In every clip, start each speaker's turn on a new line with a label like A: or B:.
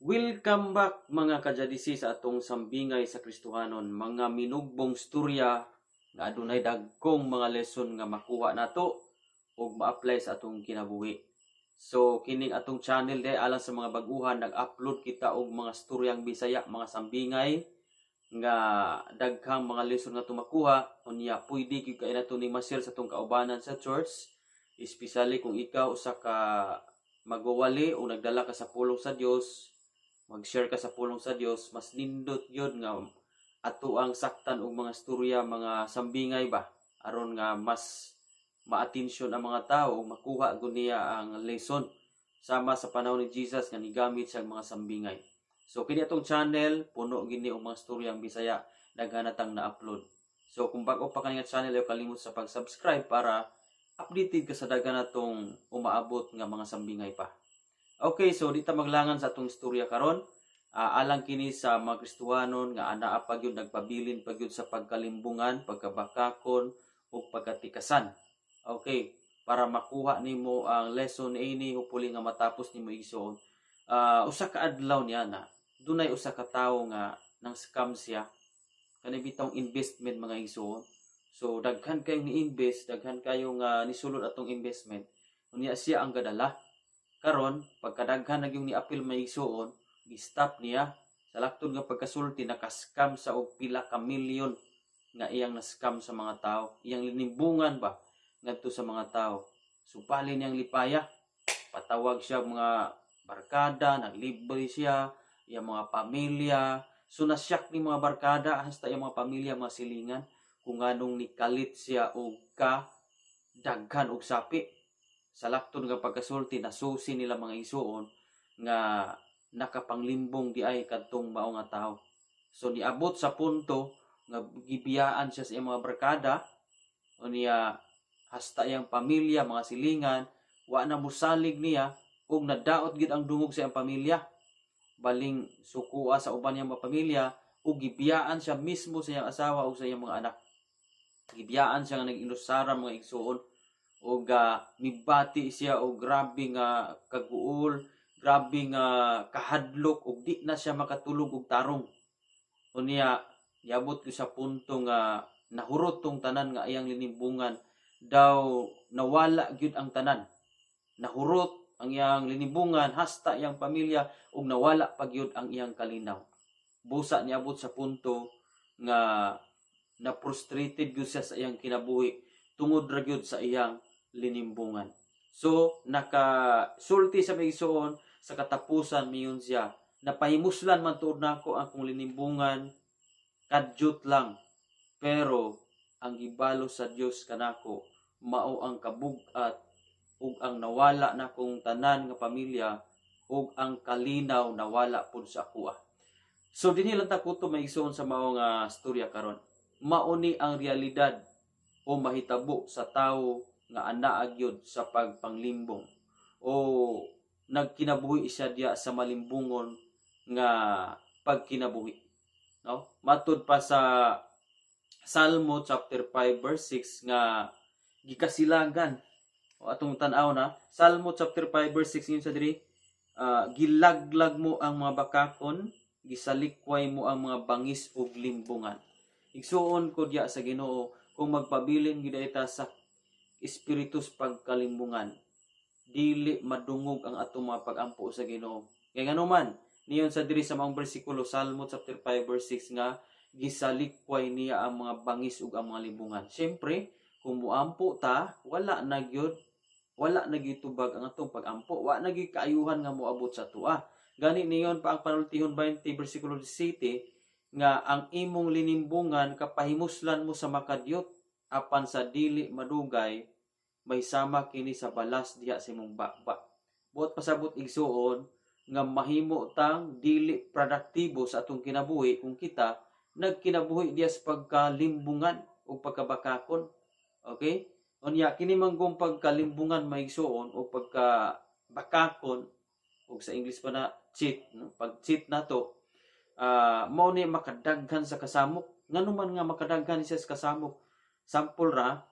A: Welcome back, mga kajadisi, sa atong sambingay sa Kristohanon, mga minugbong storya nga adunay dagkong mga lesson nga makuha nato ug ma-apply sa atong kinabuhi. So kining atong channel day, alang sa mga baguhan, nag-upload kita og mga storyang Bisaya, mga sambingay nga daghang mga lesson nga atong makuha. Unya pwede gyud kay nato ning ma-share sa atong kaubanan sa church, especially kung ikaw usa ka magwawali o nagdala ka sa pulong sa Dios, mag-share ka sa pulong sa Dios, mas nindot yun nga ato ang saktan og mga storya, mga sambingay ba, aron nga mas maatensyon ang mga tao ug makuha gud niya ang lesson, sama sa panahon ni Jesus nga nigamit siya mga sambingay. So kini atong channel puno gini og mga storyang Bisaya, daghan natang na-upload. So kung bag-o pa kani nga channel, ayaw kalimot sa pag-subscribe para updated ka sa daghan natong umaabot nga mga sambingay pa. Okay, so di ta maglangan sa atong istorya karon. Alang kini sa mga Kristohanon nga anaa pa gyud, nagpabilin pa gyud sa pagkalimbungan, pagkabakakon ug pagkatikasan. Okay, para makuha nimo ang lesson niini, hopefully nga matapos nimo, igsoon. Usa ka adlaw niya na dunay usa ka tawo nga nang scam siya. Kani bitawng investment, mga igsoon. So daghan kayong ni-invest, daghan kayo nga nisulod atong investment. Unya siya ang gadala. Karon pagkadaghan na yung ni-apil, may igsuon, gi-stop niya. Sa laktod nga pagkasulti, nakaskam sa og pila ka milyon nga iyang na-scam sa mga tao. Iyang linimbungan ba ngadto sa mga tao. Supali niyang lipaya. Patawag siya mga barkada, naglibre siya, iyang mga pamilya. So nasyak ni mga barkada, hasta iyang mga pamilya, mga silingan, kung nganong nikalit siya og ka daghan og sapi. Sa laktod nga pagkasulti, nasusi nila, mga igsuon, nga nakapanglimbong di ay kadtong mao nga tawo. So niabot sa punto nga gibiyaan siya sa iyang mga barkada, unya hasta iyang pamilya, mga silingan, wa na musalig niya ug nadaot gid ang dungog sa iyang pamilya. Baling sukua sa uban niyang mga pamilya ug gibiyaan siya mismo sa iyang asawa ug sa iyang mga anak. Gibiyaan siya nga nag-inusara, mga igsuon, ug mibati siya og grabe nga kaguol, grabe nga kahadlok ug di na siya makatulog og tarong. Unya niabot ko sa punto nga nahurot tong tanan nga iyang linimbungan, daw nawala gyud ang tanan. Nahurot ang iyang linimbungan hasta iyang pamilya ug nawala pa gyud ang iyang kalinaw. Busa niabot sa punto nga na frustrated gyud siya sa iyang kinabuhi tungod ra gyud sa iyang linimbungan. So nakasulti sa mga igsoon, sa katapusan miingon siya, "Napahimuslan man tuod nako ang akong linimbungan kadyot lang, pero ang gibalos sa Dios kanako mao ang kabug-at ug ang nawala nakong tanan nga pamilya ug ang kalinaw nawala pud sa akoa." So dinhi lang ta kutob, mga igsoon, sa mao nga storya karon. Mao ni ang realidad o mahitabo sa tawo nga anaa gyud sa pagpanglimbong o nagkinabuhi siya diya sa malimbungon nga pagkinabuhi, no? Matud pa sa Salmo chapter 5 verse 6 nga gikasilagan o atong tan-aw na Salmo chapter 5 verse 6 yun sa diri, "Gilaglag mo ang mga bakakon, gisalikway mo ang mga bangis ug limbungan." Igsuon ko diya sa Ginoo, kung magpabilin gyud ta sa espiritus pagkalimbungan, dili madungog ang atong mga pagampo sa Ginoo. Kay ngano man, niyon sa diri sa maong bersikulo, Salmo chapter 5 verse 6, nga gisalikway niya ang mga bangis ug ang mga limbungan. Siyempre, kung muampo ta, wala na gyud tubag ang atong pagampo, wa na gyud kaayuhan nga moabot sa atoa. Gani niyon pa ang Panultihon 20 bersikulo 17 nga ang imong linimbungan kapahimuslan mo sa makadyot, apan sa dili madugay may sama kini sa balas diha sa imong baba. Buot pasabot, igsuon, nga mahimo tang dili produktibo sa atong kinabuhi kung kita nagkinabuhi diya sa pagkalimbungan o pagkabakakon. Okay? Unya kini manggong pagkalimbungan, mga igsuon, o pagkabakakon o sa English pa na cheat, no? Pag cheat nato, mao ni makadaghan sa kasamok. Ngano man nga makadaghan siya sa kasamok? Sample ra,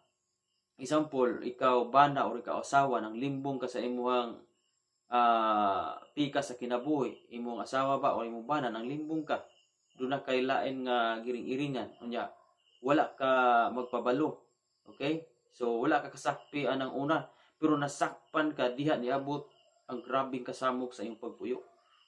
A: example, ikaw bana or ikaw asawa, nang limbong ka sa imuhang pika sa kinabuhi, imong asawa ba o imong bana nang limbong ka, duna kay lain nga giring-iringan, unya wala ka magpabalo. Okay? So wala ka kasakpi anang una, pero nasakpan ka diha niabot ang grabeng kasamok sa imong pagpuyo.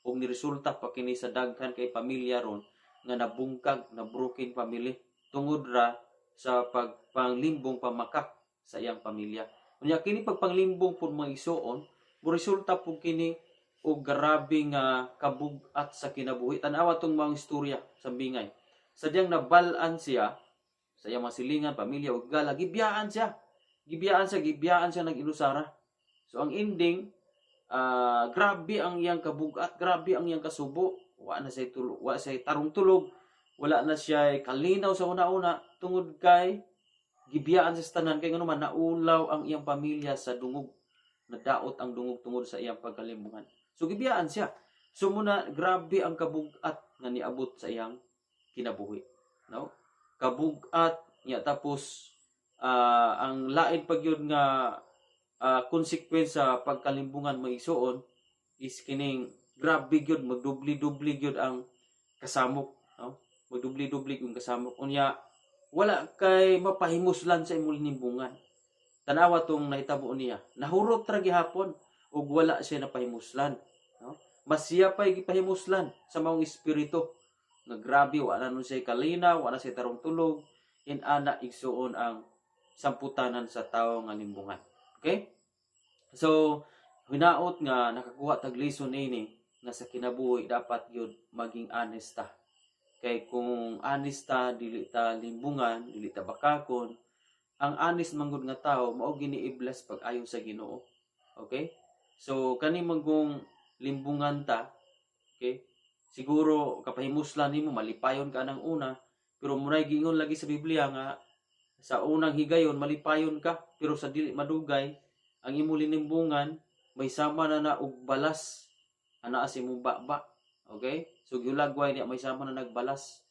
A: Ug niresulta pa kini sa daghan kay pamilya ron nga nabungkag, na broken family tungod ra sa pagpanglimbong, pamakak sa iyang pamilya. Unya kini pagpanglimbong pud, mga igsuon, moresulta pud kini og grabe nga kabug-at sa kinabuhi. Tan-awa tong mga istorya sa bingay. Sadyang nabal-an siya sa iyang mga silingan, pamilya ug gala, gibiyaan siya. Gibiyaan siya, gibiyaan siya nag-inusara. So ang ending, grabe ang iyang kabugat, grabe ang iyang kasubo. Wa na siya tulog, wa siya tarong tulog, wala na siya kalinaw sa una-una tungod kay gibiyaan siya sa tanan kay ngano man naulaw ang iyang pamilya sa dungog. Nadaot ang dungog tungod sa iyang pagkalimbungan. So gibiyaan siya. So muna grabe ang kabugat nga niabot sa iyang kinabuhi. No? Kabugat niya, tapos ang lain pag yun nga consequence sa pagkalimbungan, mga igsuon, is kining grabe gyud, magdubli-dubli gyud ang kasamok, no? Magdubli-dubli yung kasamok, unya wala kay mapahimuslan sa imong limbungan. Tanawa tong nahitabo niya, nahurot ra gihapon ug wala siya napahimuslan, no? Mas siya pa gipahimuslan sa maong espiritu nga grabe, wala nun siya kalinaw, wala siya tarong tulog. In-ana, igsuon, ang samputanan sa tawo nga limbungan. Okay, so hinaot nga nakakuha tag lesson ini nga sa kinabuhi dapat gyud maging honest ta, kay kung honest ta, dili ta limbungan, dili ta bakakon. Ang honest manggod nga tawo mao gini i-bless pag ayo sa Ginoo. Okay, so kani manggong limbungan ta, okay, siguro kapahimuslan nimo, malipayon ka nang una, pero munay giingon lagi sa Biblia nga sa unang higayon malipayon ka, pero sa dili madugay ang imong linimbungan may sama na na og balas ana sa imong baba. Okay, so giulagway niya, may sama na nagbalas.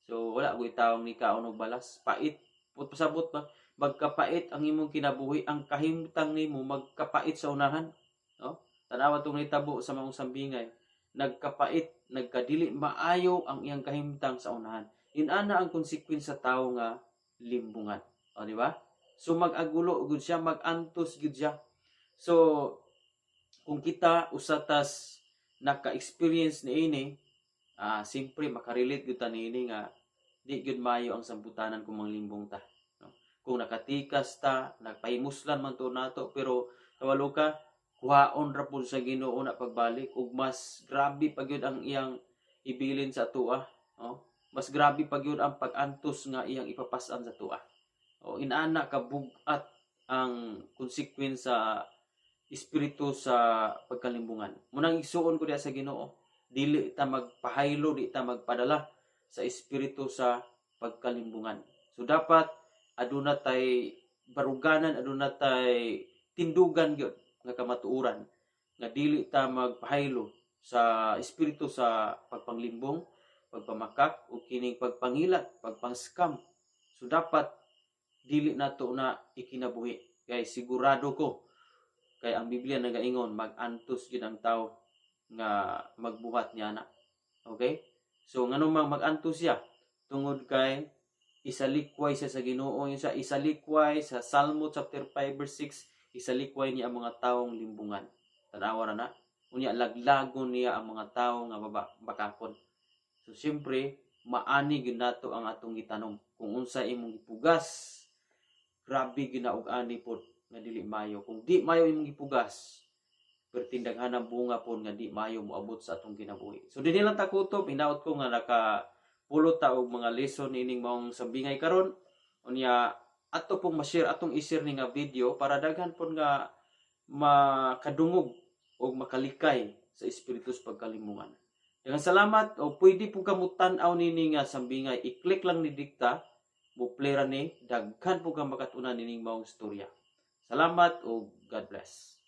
A: So wala ko'y tawong ni kaon og balas, pait put. Pasabot ba, magkapait ang imong kinabuhi, ang kahimtang nimo magkapait sa unahan, no? Tanawa tong nitabo sa mga sambingay, nagkapait, nagkadili maayo ang iyang kahimtang sa unahan. Inana ang konsekwensya sa tawo nga limbungan. O, di ba? So mag-agulo gud siya, mag-antos gud siya. So kung kita usatas naka-experience niini, siyempre makarelate gyud ta niini nga di gyud maayo ang samputanan kung manglimbong ta. No? Kung nakatikas ta, nagpahimuslan man to nato, pero kabalo ka, kuhaon ra pud sa Ginoo na pagbalik ug mas grabe pa gyud ang iyang ibilin sa atoa, no? Mas grabe pa gyud ang pag-antos nga iyang ipapasan sa atoa. O, inaana kabugat ang consequence sa espiritu sa pagkalimbungan. Munang igsuon ko diha sa Ginoo, dili ta magpahaylo, di ta magpadala sa espiritu sa pagkalimbungan. So dapat aduna tay baruganan, aduna tay tindugan gyud nga kamatuoran nga dili ta magpahaylo sa espiritu sa pagpanglimbong, pagpamakak o kining pagpangilat, pagpang-scam. So dapat dili nato na ikinabuhi kay sigurado ko kay ang Biblia nagaingon mag-antos gyud ang tao nga magbuhat niya na. Okay? So ngano mang mag-antos siya? Tungod kay isalikway siya sa Ginoo, yung sa isalikway sa Salmo chapter 5 verse 6, isalikway niya ang mga taong limbungan. Tanawa ra na. Unya laglagon niya ang mga tao nga baba bakakon. So siyempre, maani gyud nato ang atong gitanom. Kung unsa imong gipugas, grabe gyud na og ani pod nga dili mayo. Kung di mayo imong gipugas, pertindaghan ang bunga pod nga di mayo moabot sa atong kinabuhi. So dinhi lang ta kutob, hinaot ko nga naka pulot ta og mga lesson ining maong sambingay karon. Unya ato pong ma-share, atong i-share ni nga video para daghan pod nga makadungog o makalikay sa espiritu sa pagkalimbungan. Daghang salamat o pwede po kamo tan-aw nini nga sambingay. I-click lang ni dikta, mo play ra ni, daghan po ka makatunan nining maong storya. Salamat o God bless.